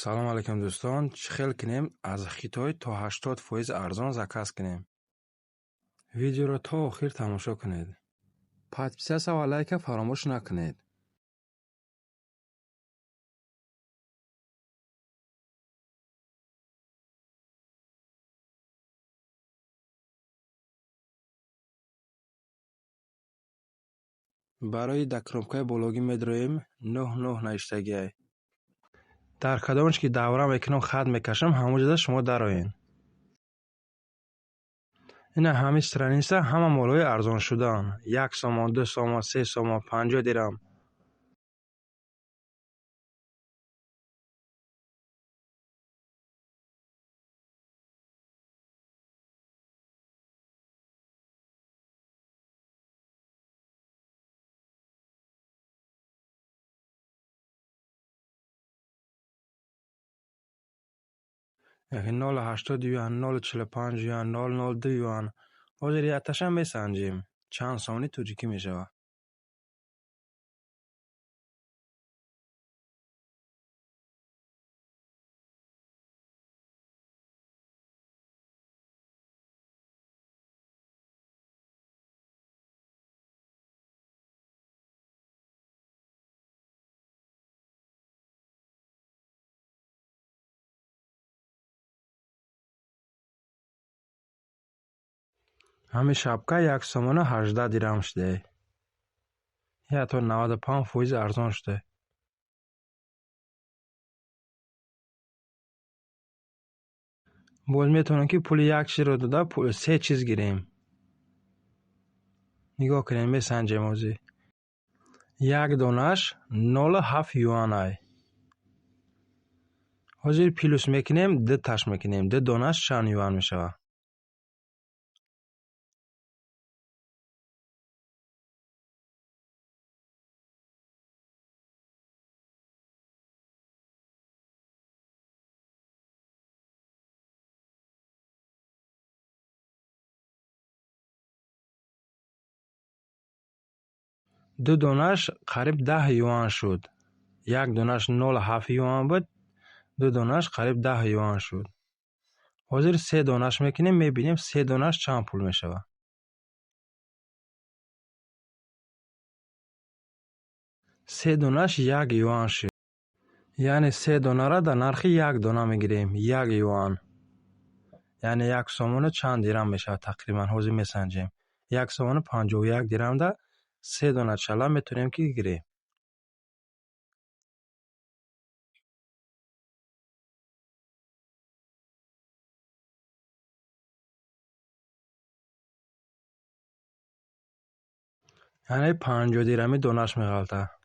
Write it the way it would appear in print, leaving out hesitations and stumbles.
Салом алейкум, дӯстон. Чӣ хел кунем, аз Хитой то 80% арзон заказ кунем? Видеоро то охир тамошо кунед. Подписаться ва лайка фаромӯш накунед. Барои дар кнопкаи бологӣ медроем, нӯҳ нӯҳ навиштагиай. Дар кадомаш ки давра мекунам, хат мекашам, ҳамон ҷода шумо дароед. Ина ҳамин страница ҳама молҳои арзон шудаанд. 1 сомон, 2 сомон, 3 сомон, 50 дирам. Яки 0,80 юан, 0,45 юан, 0,02 юан. Ҳозир якташа месанҷем. Чанд сомони тоҷикӣ мешавад. Ҳамин шапка 1 сомону 18 дирам шудае. Ҳатто 95% арзон шуда. Боз метавонем, ки пули як чизро дода, се чиз гирем. Нигоҳ кунед, месанҷем ҳозир. Як донааш 0,7 юанай. Ҳозир плюс мекунем, ду таш мекунем. Ду донааш чанд юан мешавад? Ду донааш қариб 10 юан шуд. Як донааш 0,7 юан буд, ду донааш қариб 10 юан шуд. Ҳозир се донааш мекунем, мебинем, се донааш чанд пул мешавад. Се донааш 1 юан шуд. Яъне се донара дар нархи як дона мегирем, 1 юан. Яъне 1 сомону чанд дирам мешавад тақрибан, ҳозир месанҷем. 1 сомону 51 дирамда се дона чала метавонем, ки гирем. Яъне 50 дирами донаш меғалта.